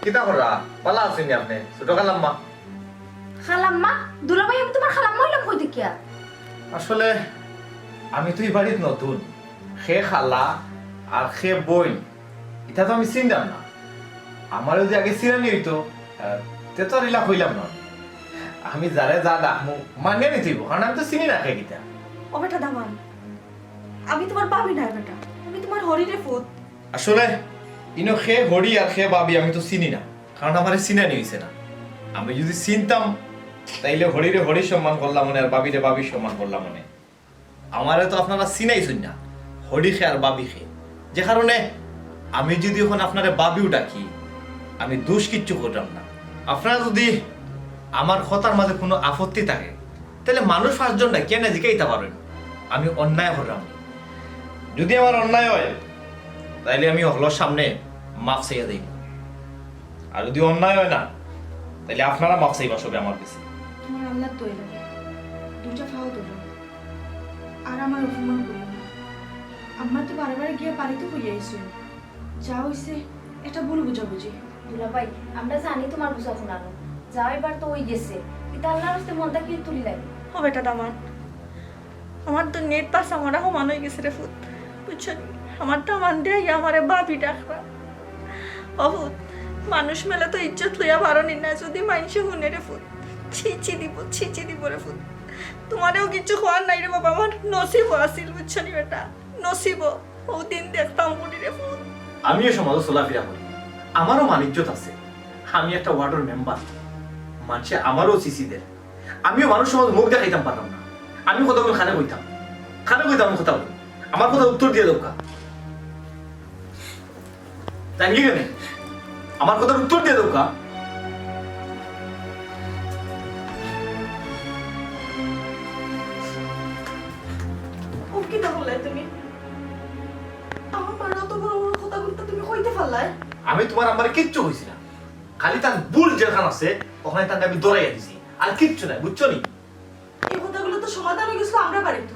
কিতা কররা? ভালা আছইন নি আপনে? ছোট খালাম্মা? খালাম্মা? দুলাভাই, আমি তোমার খালাম্মা অইলাম কই দেখিয়া? আসলে আমি তো ই বাড়িত নতুন। কে খালা আর কে বইন, ইতা তো আমি চিনতাম না। আমারে যদি আগে চিনানি অইতো, আহ, তে তো আর ইলা কইলাম না। আমি যারে যা ডাকমু, মানিয়া নিতে অইবো, কারণ আমি তো চিনি না কে কিতা। ও বেটা দামান, আমি তোমার ভাবি নায় বেটা, আমি তোমার হরিরে পুত। আসলে, ইনো কে হরি আর কে ভাবি আমি তো চিনি না, কারণ আমারে চিনানি অইছে না। আমি যদি চিনতাম, তাইলে হরিরে হরি সম্মান করলাম অনে, আর ভাবিরে ভাবি সম্মান করলাম অনে। আমারে তো আপনারা চিনাইছইন না, হরি কে আর ভাবি কে। যে কারণে আমি যদি অখন আপনারে ভাবিও ডাকি, আমি দোষ কিচ্ছু করলাম না। আপনারা যদি আমার কথার মাঝে কোনো আপত্তি থাকে, তাইলে মানুষ পাঁচজন ডাকিয়া না জিকাইতা পারইন, আমি অন্যায় করলাম নি। যদি আমার অন্যায় অয়, তাইলে আমি হকলর সামনে মাফ চাইয়া দেই। আর যদি অন্যায় অয় না, তাইলে আপনারা মাফ চাইবা সবে আমার গেছে। তোমার আল্লাহ তো এলো, দুইটা পাও ধরো, আর আমার অপমান করিও না। আম্মা তো বারে বারে গিয়া বাড়িত কইয়া আইছইন, যা অইছে এটা ভুল বুঝাবুঝি। দুলাভাই, আমরা জানি তোমার বুঝা হুনানো, যা অইবার তো অই গেছে, ইতা আল্লার রাস্তে মনটা কিউ তুলি লাগে। ও বেটা দামান, আমার দুনিয়াত বাঁচা মরা সমান অই গেছে রে পুত, বুঝছো নি? আমার দামান দিয়া আমারে ভাবি ডাকরা। ও পুত, মানুষ মেলে তো ইজ্জত লইয়া পারো নি না, যদি মাইনষে হুনে রে পুত, ছিচি দিব, ছিচি দিব রে পুত। তোমারেও কিচ্ছু কওয়ার নাই রে বাবা, আমার নসিবো আছিল, বুঝছো নি বেটা, নসিবো। ও দিন দেখতাম করি রে পুত। আমিও সমাজো চলাফিরা করি, আমারও মান ইজ্জত আছে। আমি একটা ওয়ার্ডর মেম্বার, মানষে আমারেও ছিচি দের। আমিও মানুষ সমাজো মুখ দেখাইতাম পারতাম না। আমি কথা কইলে কারে কইতাম, কারে কইতাম আমি কথা কই। আমার কথার উত্তর দিয়া দেউক্কা। জানি কেনে? আমার কথার উত্তর দিয়া দেউক্কা। ও কিতা কইলায় তুমি? আমার মারে অত বড় বড় কথাবার্তা তুমি কইতে পারলায়? আমি তোমার আম্মারে কিচ্ছু কইছি না। খালি তার ভুল যেখান আছে, ওখানে তাকে আমি ধরাইয়া দিছি, আর কিচ্ছু নাই, বুঝছো নি? এই কথাগুলো তো সমাধান হয়ে গেছিল আমরা বাড়িতে,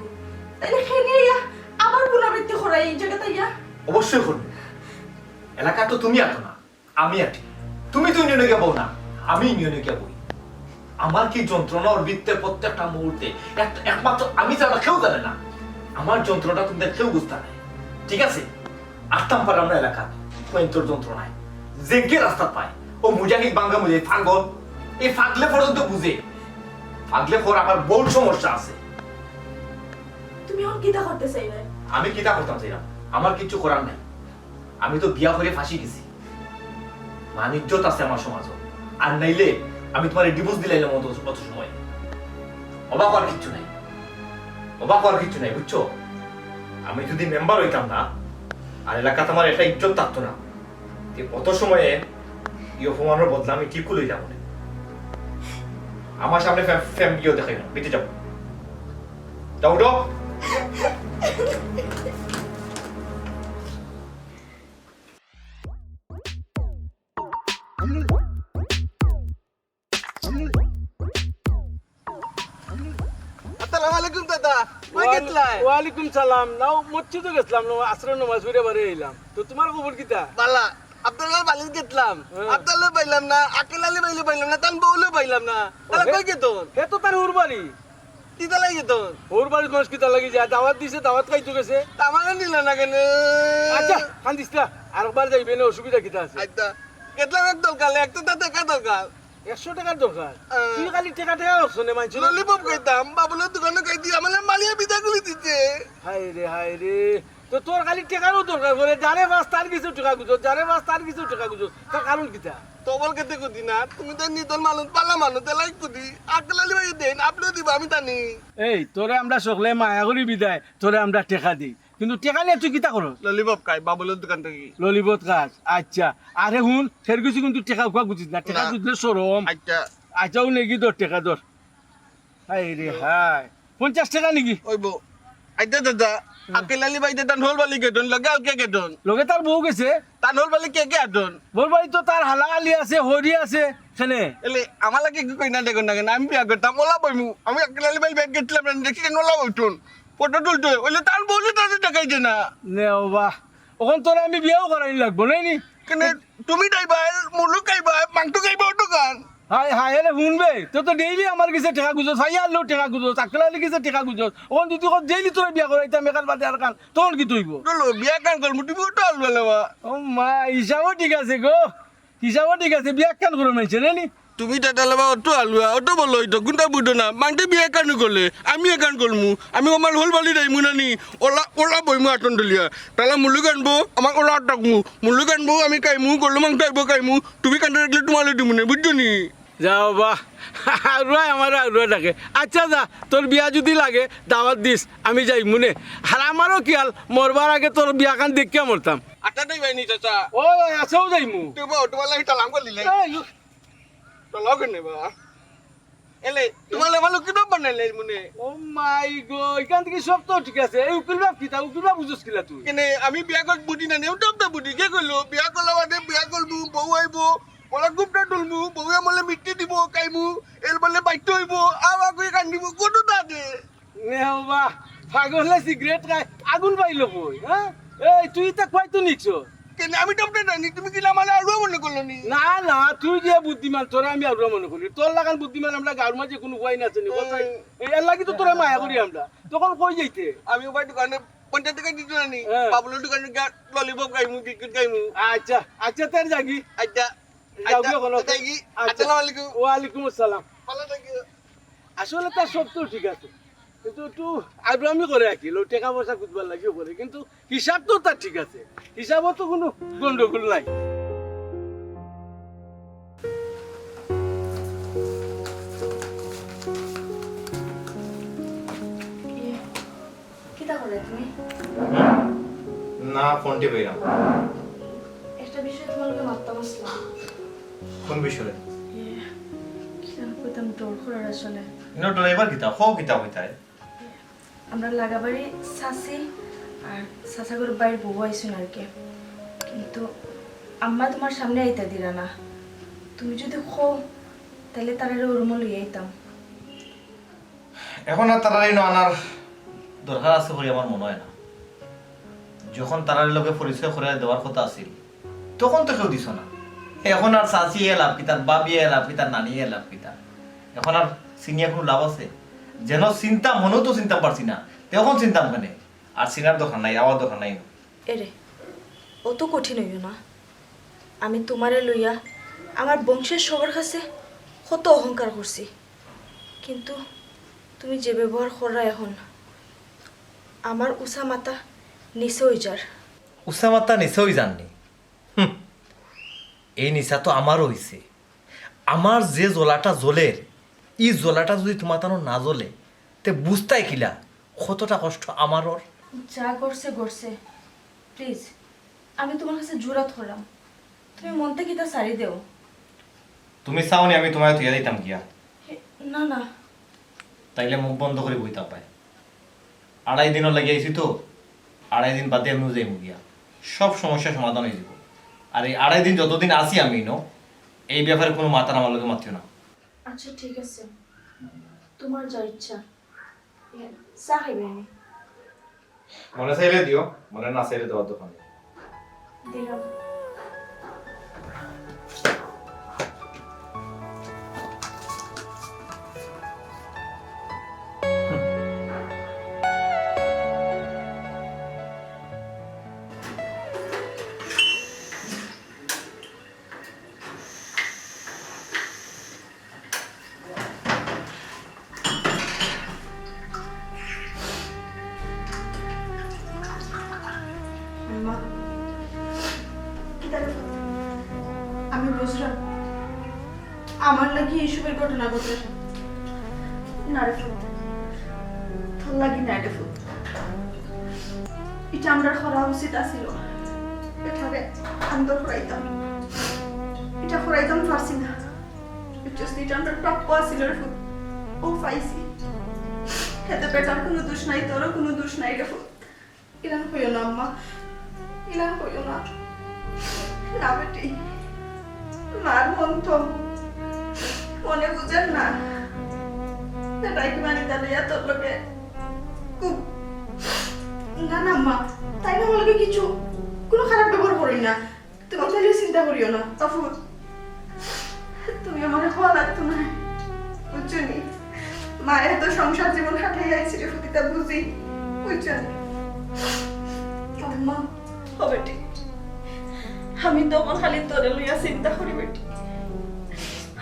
তাইলে খেয়ে নিয়ে ইয়া আবার পুনরাবৃত্তি করাই এই জায়গাতে ইয়া। অবশ্যই করবো। এলাকা তো তুমি আটো না, আমি আটি। তুমি তো ইউনিয়নে গিয়া বও না, আমি ইউনিয়নে গিয়া বই। আমার কি যন্ত্রণা ওর ভিতরে প্রত্যেকটা মুহূর্তে, এক- একমাত্র আমি ছাড়া কেউ জানে না। আমার যন্ত্রণা তুমি কেউ বুঝতে নাই, ঠিক আছে? আটতাম পারলাম না এলাকা, কয়েন্তর যন্ত্রণায়। যেগে রাস্তা পায়, ও মুজাহিদ বাঙ্গা মুজাহিদ পাগল। এই পাগলে পর্যন্ত বুঝে। পাগলে কর আমার বহু সমস্যা আছে। তুমি এখন কিতা করতে চাইবে? আমি কিতা করতাম চাইলাম? আমার কিচ্ছু করার নাই। আমি তো বিয়া করে ফাঁসি গেছি। মান ইজ্জত আছে আমার সমাজও। আর নাইলে আমি তোমার ডিভোর্স দিলাইলাম অত, অত সময়। অবাক হওয়ার কিচ্ছু নাই। অবাক হওয়ার কিচ্ছু নাই, বুঝছো? আমি যদি মেম্বার হইতাম না, আর এলাকাত আমার একটা ইজ্জত থাকতো না, তে অত সময়ে এই অপমানের বদলা আমি ঠিক লইলাম মনে। আমার সামনে ফ্যাম-, ফ্যাম গিয়েও দেখাই না, বেঁচে যাও। যাও, উঠো। আসসালামু আলাইকুম দাদা, কই ওয়াল-, গেছলায়? ওয়ালাইকুম সালাম। নাও, মসজিদো গেছলাম, নাও, আসরের নামাজ পড়ে বাড়ি আইলাম। তো তোমার খবর কিতা? বালা, আপনার বাড়িত গেছলাম, হ্যাঁ। আপনারে পাইলাম না, আকেল আলী ভাইরে পাইলাম না, তান বউরে পাইলাম না। তাহলে ওহে? কই গেছইন? হে তো তার হুর বাড়ি। কিতা লাগি গেছইন? হুর বাড়িত মানুষ কিতা লাগি যায়? দাওয়াত দিছে, দাওয়াত খাইতো গেছে। তা আমারে নিলা না কেনে? আচ্ছা, কান্দিস না, আরেকবার যাইবে না, অসুবিধা কিতা আছে? আচ্ছা, গেছলাম এক দরকার, এক তো তা টেকা দরকার। একশো টেকার দরকার? আহ। তুই খালি টেকা টেকা করছ নে, মানছি না। ললিপপ খাইতাম, বাবুলের দোকানো খাইতি, আমার মালিয়ে বিদায় করে দিতে। হায় রে, হায় রে। তো তোর খালি টেকারও দরকার পড়ে, যারে পাস তার কিছু টেকা গুজর, যারে পাস তার কিছু টেকা গুজর। তার কারণ কিতা? তবল খেতে কুদি না, তুমি তো নিতল মানুষ, পালা মানুষ, তে লাইক কুদি। আকেল আলী ভাই দেন, আপনিও দিবা, আমি জানি। এই, তোরে আমরা সকলে মায়া করি বিদায়, তোরে আমরা টেকা দেই। কিন্তু টেকা নিয়া তুই কিতা করস? ললিপপ খাই, বাবুলের দোকান থাকি। ললিপপ খাস? আচ্ছা। আরে হুন, ফের কিছু কিন্তু টেকা উকা গুজিস না, টেকা না। গুজলে শরম। আচ্ছা। আচ্ছা, ও নেগি ধর, টেকা ধর। হায় রে হায়। পঞ্চাশ টেকা নেগি? ওই বউ। আচ্ছা দাদা, হুম। আকেল আলী ভাই তান হল বালি গেছইন, লগে আর কে গেছইন? লগে তার বউ গেছে। তান হল বালি কে কে আছইন? হল বালি তো তার হালা আলী আছে, হরি আছে, কেনে? এলে আমার লাগি কি কই না দেখো না কেনে? আমি বিয়া করতাম, ওলা বইমু। আমি আকেল আলী ভাই বিয়া গেছিলাম না, দেখছি কেনে ওলা বইছইন। ফটো তুলতে, ওইলে তার বউলে তারে দেখাই দে না। নে ও বাহ, অখন তোরে আমি বিয়াও করাই লাগবো, নাই নি? কেনে তুমি যাইবায়, মুলুক খাইবায়, মাংস খাইবা, অটো খান। হায় হায়, এরে হুন বে, তো তো ডেইলি আমার গেছে টেকা গুজস, হাই আল্লো টেকা গুজস, আকেল আলী গেছে টেকা গুজস। অখন যদি কস ডেইলি তোরে বিয়া করাইতাম, এখান বাদে আর খান, তখন কিতা অইবো? চলো, বিয়া খান করমু, তুমি অটো আলু আলাবা। ও মা, হিসাবও ঠিক আছে গো, হিসাবও ঠিক আছে, বিয়া খান করে মাইছে, নাই নি? তুমি টাটা লাবা অটো আলুয়া, অটো বলো অইতো, কোনটা বুঝো না? মাংতে বিয়া কানু করলে, আমি এখান করমু, আমি আমার হল বালি যাইমু না নি, ওলা, ওলা বইমু আটন দলিয়া। তাহলে মুলুক আনবো, আমার ওলা আটকমু, মুলুক আনবো, আমি খাইমু, গরু মাংস আইবো খাইমু, তুমি কান্দা রাখলে তোমালে দিমু না, বুঝছো নি? যাও বা, আউরা আমার আউরা ডাকে। আচ্ছা যা, তোর বিয়া যদি লাগে, দাওয়াত দিস, আমি যাইমু নে। আর আমারও খিয়াল, মরবার আগে তোর বিয়া খান দেখিয়া মরতাম। আটটা দেই ভাই নি চাচা। ও, আছেও যাইমু। তুমি অটো বালা হিটা লাম করলিলে। এই, তো লগে নেবা। এলে, তোমালে ভালো কি নাম্বার নাইলে মনে? ও মাই গো, এখান থেকে সব তো ঠিক আছে। এই উকিল বাপ কিতা? উকিল বাপ বুঝছ কিলা তুই? কেনে, আমি বিয়া কর বুঝি না, নেও তো বুঝি। কে কইলো? বিয়া করলে মানে বিয়া করবো, বউ আইবো, বলা গুপটা তুলবো, বউ আমলে মিষ্টি দিব, খাইমু, এর বলে বাইতে হইবো, আওয়া কই কান্দিবো, কত দাদে। নে বাবা, পাগলে সিগারেট খায়, আগুন পাইলো কই, হ্যাঁ? এই, তুই ইতা কই তো নিছ? কেনে আমি টপটা জানি, তুমি কিলা মানে আলুয়া মনে করলো নি? না, না, তুই যে বুদ্ধিমান, তোরে আমি আলুয়া মনে করি। তোর লাখান বুদ্ধিমান আমরা গাঁওর মাঝে কোনো উপায় না চিনি, বুঝছস? এই, এর লাগি তো তোরে মায়া করি আমরা। তখন কই যাইতে? আমি উপায় দোকানে পঞ্চাশ টাকা দিতে জানি, হ্যাঁ। বাবুলের দোকানে গিয়া ললিপপ খাইমু, বিস্কুট খাইমু। আচ্ছা, আচ্ছা, তার যাগি। আচ্ছা, যাও আচ্ছা, গিয়া বলো। যাগি। আচ্ছা। আসসালামু আলাইকুম। ওয়ালাইকুম আসসালাম। ভালো থাকিও। আসলে তার সব তো ঠিক আছে, কিন্তু একটু আগ্রামি করে আর কি, লো টেকা পয়সা খুঁজবার লাগিও করে, কিন্তু হিসাব তো তার ঠিক আছে, হিসাবও তো কোনো গন্ডগোল নাই। ইয়ে, কিতা করে তুমি? না, ফোন টিপাইরাম। একটা বিষয়ে তোমার লগে মাততাম আসলাম। কোন বিষয়ে? ইয়ে, কি জানো কইতাম, ডর করার আসলে। ইনো ডরাইবার কিতা? কও কিতা কইতায়? আমরা লাগাবাড়ি চাচি আর চাচাগুর বাইর বউ আইছইন আর কি। কিন্তু আম্মা তোমার সামনে আইতা দিরা না। তুমি যদি কও, তাইলে তারারে ওই রুমো লইয়া আইতাম। এখন আর তারারে ইনো আনার দরকার আছে বলে আমার মনে হয় না। যখন তারার লগে পরিচয় করে দেওয়ার কথা আছিল, তখন তো কেউ দিছ না। এখন আর চাচি এ লাভ কিতা, আর ভাবি এ লাভ কিতা, আর নানি এ লাভ কিতা? এখন আর চিনিয়া কোনো লাভ আছে? যেন চিনতাম, মনেও তো চিনতাম পারছি না, তখন চিনতাম কেনে? আর চিনার দরকার নাই, আওয়ার দরকার নাই। এরে, অত কঠিন হইও না। আমি তোমারে লইয়া আমার বংশের সবার কাছে কত অহংকার করছি, কিন্তু তুমি যে ব্যবহার কররা এখন, আমার উচা মাথা নিচে হই যার। উচা মাথা নিচে হই যার নি? হুম, এই নিচা তো আমারও হইছে। আমার যে জ্বলাটা জ্বলের, ই জ্বলাটা যদি তোমার তানো না জ্বলে, তে বুঝতায় কিলা কতটা কষ্ট আমার ওর? যা করছে করছে, প্লিজ, আমি তোমার কাছে জুরাত করলাম, তুমি মন থাকি ইতা ছাড়ি দেও। তুমি চাও নি আমি তোমারে থইয়া দিতাম গিয়া? হে, না, না। তাইলে মুখ বন্ধ করি বইতা পায়। আড়াই দিনর লাগি আইছি তো, আড়াই দিন বাদে আমিও যাইমু গিয়া। সব সমস্যা সমাধান হয়ে যাব। আর এই আড়াই দিন যতদিন আছি আমি ইনো, এই ব্যাপারে কোনো মাতার আমার লগে মাতিও না। আচ্ছা, ঠিক আছে, তোমার যা ইচ্ছা। ইয়ে, চা খাইবে আমি। মনে চাইলে দিও, মনে না চাইলে দেওয়ার দরকার নেই। দিলাম। আম্মা, কিতা রে পুত? আমি বুঝলাম, আমার লাগি এইসবের ঘটনা ঘটে। না রে পুত, তোর লাগি না রে পুত। ইটা আমরার করা উচিত আছিল। বেটারে আন্দর করাইতাম, ইটা করাইতাম পারছি না। বুঝছস নি, ইটা আমরার প্রাপ্য আছিল রে পুত, ও পাইছি। এতে বেটার কোনো দোষ নাই, তোরও কোনো দোষ নাই রে পুত। ইলান কইও না আম্মা, ইলান কইও না। না বেটি, মার মন তো মনে বুঝের না। বেটায় কি মানি তাহলে ইয়া তোর লগে খুব। না না আম্মা, তাই না আমার লগে কিছু, কোনো খারাপ ব্যবহার করইন না। তুমি তাইলে চিন্তা করিও না। তফুজ, তুমি আমারে কওয়া লাগতো না, বুঝছো নি? মায়ে তো সংসার জীবন কাটাইয়া আইছি রে পুত, ইতা বুঝি, বুঝছো নি? আম্মা, ও বেটি, আমি তো আমার খালি তোরে লইয়া চিন্তা করি বেটি।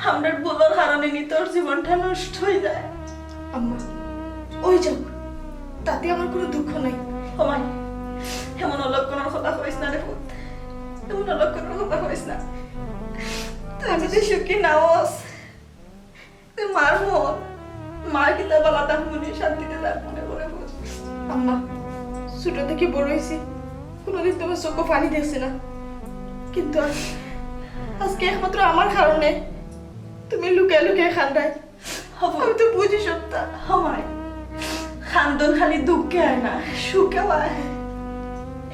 আমরার ভুলর কারণে নি তোর জীবনটা নষ্ট হয়ে যায়। আম্মা, ওই যাও, তাতে আমার কোনো দুঃখ নাই। ও মাই, এমন অলক্ষণর কথা কইস না রে পুত, এমন অলক্ষণর কথা কইস না। তুই যদি সুখী না হস, তুই মার মন, মার কিতা বালা থাকবো নি, শান্তিতে থাকবো নি বলে পুত। আম্মা, ছোট থেকে বড় হইছি, কোনোদিন তোমার চোখে পানি দেখছি না, কিন্তু আজ, আজকে একমাত্র আমার কারণে তুমি লুকায় লুকায় কান্দায়। হব। আমি তো বুঝি সবটা। হমায়। কান্দন খালি দুঃখে হয় না, সুখেও হয়।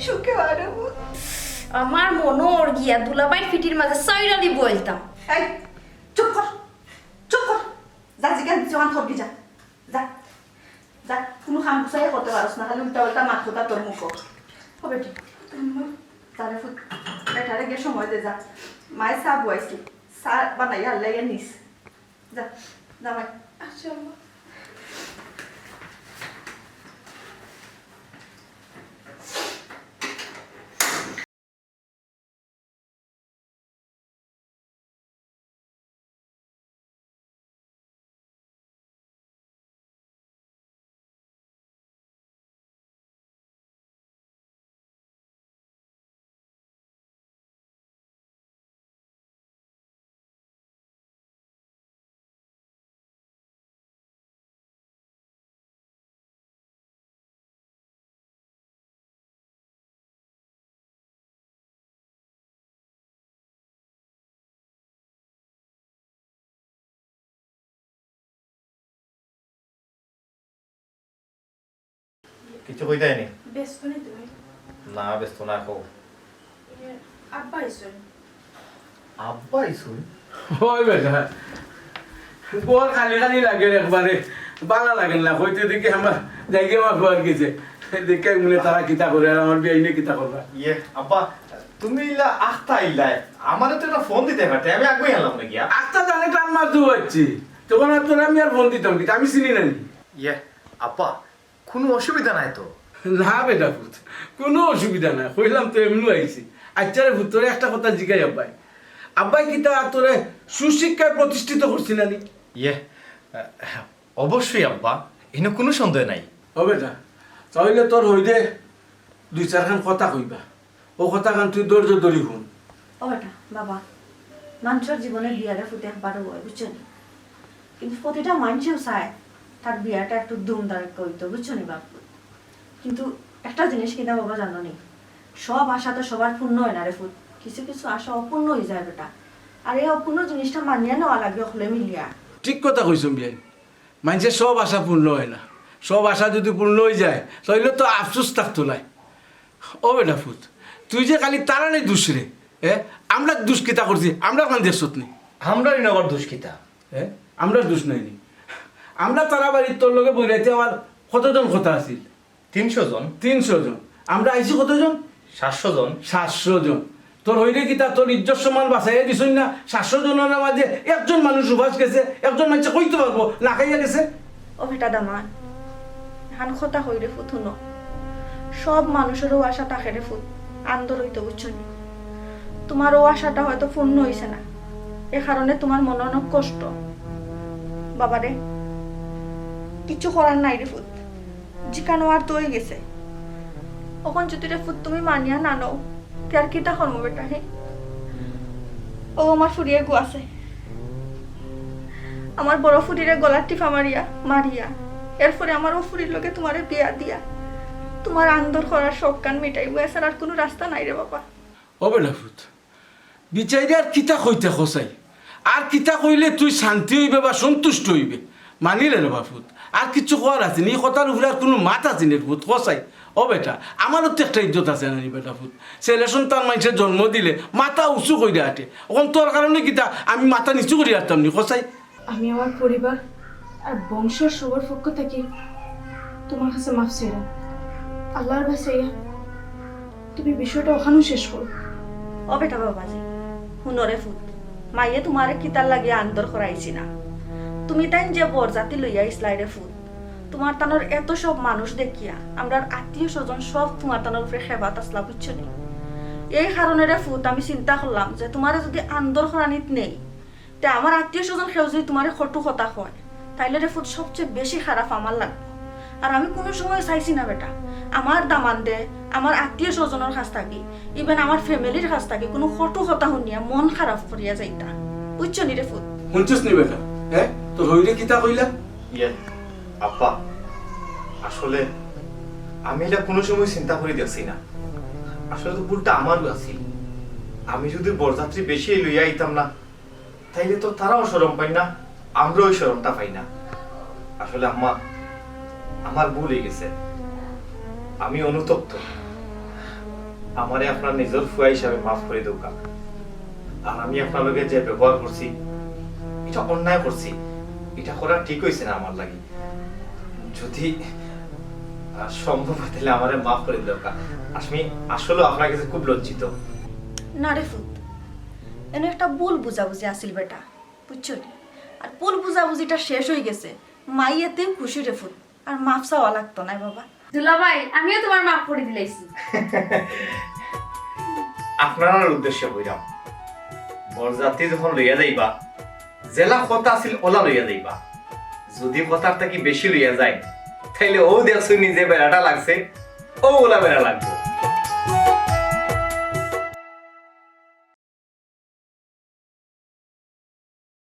সুখেও হয় রে পুত। আমার মনর গিয়া দুলাভাইর ফিটির মাঝে সাইরা দি বলতাম। এই, চুপ কর, চুপ কর। যা, যেখান দিছি ওখান করবি, যা। যা, যা, কোনো কাম গুছাইয়া করতে পারস না, খালি উল্টা পাল্টা মাত কথা তোর মুখো। ও বেটি, যা রে পুত, বেটারে গিয়া সময় দে, যা। মায়ে চা বওয়াইছে, চা বানাইয়া আল্লাইয়া নিস। যা, যা মাই। আচ্ছা, আম্মা। কিছু কইতায় নি? ব্যস্ত নি তুমি? না, ব্যস্ত না, কও। ইয়ে, আব্বা আইছইন। আব্বা আইছইন? অয় বেটা, ঘর খালি খালি লাগের একবারে, ভালা লাগের না। কইতে দেখি আমার যাইগি আমার ঘর গেছে, দেখি মনে তারা কিতা করে আর আমার বিয়াইনে কিতা করবা। ইয়ে আব্বা, তুমি ইলা আখতা ইলায়, আমারে তো একটা ফোন দিতে পারতে, আমি আগুই আনলাম না গিয়া। আখতা জানে টান মার দু হচ্ছি, তখন আর তোর আমি আর ফোন দিতাম কিতা, আমি চিনি না নি। ইয়ে আব্বা, কোনো অসুবিধা নাই তো? না বেটা পুত, কোনো অসুবিধা নাই, কইলাম তো এমনু আইছি। আচ্ছা রে পুত, তোরে একটা কথা জিগাই আব্বাই, আব্বাই কিতা তোরে সুশিক্ষায় প্রতিষ্ঠিত করছি না নি? ইয়ে, আহ, অবশ্যই আব্বা, ইনো কোনো সন্দেহ নাই। ও বেটা, তাইলে তোর হইরে দুই চারখান কথা কইবা, ও কথাখান তুই ধৈর্য ধরি হুন। ও বেটা, বাবা, মানষর জীবনে বিয়ারে ফুতে একবারও হয়, বুঝছো নি? কিন্তু প্রতিটা মানষেও চায় তার বিয়াটা একটু ধুমধারাক্কা হইতো, বুঝছো নি বাপ? কিন্তু একটা জিনিস কিতা বাবা জানো নি, সব আশা তো সবার পূর্ণ হয় না রে ফুত, কিছু কিছু আশা অপূর্ণ হয়ে যায় বেটা। আর এই অপূর্ণ জিনিসটা মানিয়া নেওয়া লাগে হকলে মিলিয়া। ঠিক কথা কইছো বিয়াই, মানষর সব আশা পূর্ণ হয় না, সব আশা যদি পূর্ণ হয়ে যায় তাইলে তো আফসোস থাকতো নায়। ও বেটা ফুত, তুই যে খালি তারারে দুষ রে, এ? আমরা দুষ কিতা করছি? আমরা কোন দেশত নি? আমরা ইনো আবার দুষ কিতা? এ? আমরা দুষ নাই নি? আমরা তারা বাড়ির তোর লগে বইরাইতে আমার কতজন কথা আছিল? তিনশো জন। তিনশো জন। আমরা আইছি কতজন? সাতশো জন। সাতশো জন। তোর হইরে কিতা তোর ইজ্জত সম্মান বাঁচাইয়া দিছইন না? সাতশো জনের মাঝে একজন মানুষ উপাস গেছে, একজন মানষে কইতে পারবো না খাইয়া গেছে? ও বেটা দামান, এখান কথা হইরে ফুত হুনো, সব মানুষেরও আশা থাকে রে ফুত, আন্দর হইতে বুঝছো নি? তোমার ও আশাটা হয়তো পূর্ণ হইছে না, এ কারণে তোমার মনে অনেক কষ্ট। বাবারে, কিছু করার নাই রে ফুত, যেখানো আর তো হয়ে গেছে। অখন যদি রে ফুত তুমি মানিয়া না নাও, তে আর কিতা করমু বেটা হে? ও আমার ফুরিয়ে গু আছে, আমার বড় ফুরিরে গলার টিপা মারিয়া মারিয়া, এরপরে আমার ও ফুরির লগে তোমারে বিয়া দিয়া তোমার আন্দর করার শখ কান মিটাইবো, এছাড়া আর কোনো রাস্তা নাই রে বাবা। ও বেটা ফুত, বিচাইরে আর কিতা কইতে কছাই? আর কিতা কইলে তুই শান্তি হইবে বা সন্তুষ্ট হইবে? মানিলে রে বাপুত, আর কিচ্ছু কওয়ার আছে নি? এই কথার উপরে আর কোনো মাত আছে নি রে পুত? কছাই, ও বেটা, আমারও তো একটা ইজ্জত আছে না নি বেটা পুত? ছেলে সন্তান মানষে জন্ম দিলে মাথা উঁচু কইরা আটে। অখন তোর কারণে কিতা আমি মাথা নিচু করি আটতাম নি? কছাই। আমি আমার পরিবার আর বংশর সবার পক্ষ থাকি তোমার কাছে মাফ চাইলাম। আল্লাহর বায় চাইয়া তুমি বিষয়টা অখানউ শেষ করো। ও বেটা বাবাজি, হুনো রে পুত, মাইয়ে তোমারে কিতার লাগি আন্দর করাইছি না। তুমি তাইন যে বরজাতি লইয়া আইছলায় রে পুত, তোমার তানর এত সব মানুষ দেখিয়া আমরার আত্মীয় স্বজন সব তোমার তানর উপরে খেবাত আছলা, বুঝছো নি? এই কারণে রে পুত আমি চিন্তা করলাম যে তোমারে যদি আন্দর করানিত নেই, তে আমার আত্মীয় স্বজন কেউ যদি তোমারে কটু কথা কয়, তাইলে রে পুত সবচেয়ে বেশি খারাপ আমার লাগবো। আর আমি কোনো সময় চাইছি না বেটা, আমার দামান্দে আমার আত্মীয় স্বজনর কাছ থাকি, even আমার ফ্যামিলির কাছ থাকি কোনো কটু কথা হুনিয়া মন খারাপ করিয়া যাইতা, বুঝছো নি রে পুত? হুনছস নি বেটা? হ্যাঁ, তোর হইরে কিতা কইলা? ইয়ে, আব্বা, আসলে আমি এটা কোনো সময় চিন্তা করি দেখছি না। আসলে তো ভুলটা আমারও আছিল। আমি যদি বরযাত্রী বেশি লইয়া আইতাম না, তাইলে তো তারাও শরম পাইন না, আমরাও শরমটা পাই না। আসলে আম্মা, আমার ভুল হয়ে গেছে, আমি অনুতপ্ত। আমারে আপনার নিজর ফুয়া হিসাবে মাফ করি দেউক্কা। আর আমি আপনার লগে যে ব্যবহার করছি, এটা অন্যায় করছি, এটা করা ঠিক হইছে না আমার লাগি। যদি, আহ, সম্ভব হয় তাহলে আমারে মাফ করি দেউক্কা। আমি আসলে আপনার কাছে খুব লজ্জিত। না রে পুত, এনে একটা ভুল বুঝাবুঝি আছিল বেটা, বুঝছো নি? আর ভুল বুঝাবুঝিটা শেষ হয়ে গেছে, মাই এতেই খুশি রে পুত, আর মাফ চাওয়া লাগতো না বাবা। দুলাভাই, আমিও তোমার মাফ করি দিলাইছি। আপনারার উদ্দেশ্যে কইরাম, বরযাত্রী যখন লইয়া যাইবা, যেলা কথা আছিল ওলা লইয়া যাইবা। যদি কথার থাকি বেশি লইয়া যায়, তাইলে ও দেখছইন নি যে বেড়াটা লাগছে, ও ওলা বেড়া লাগবো।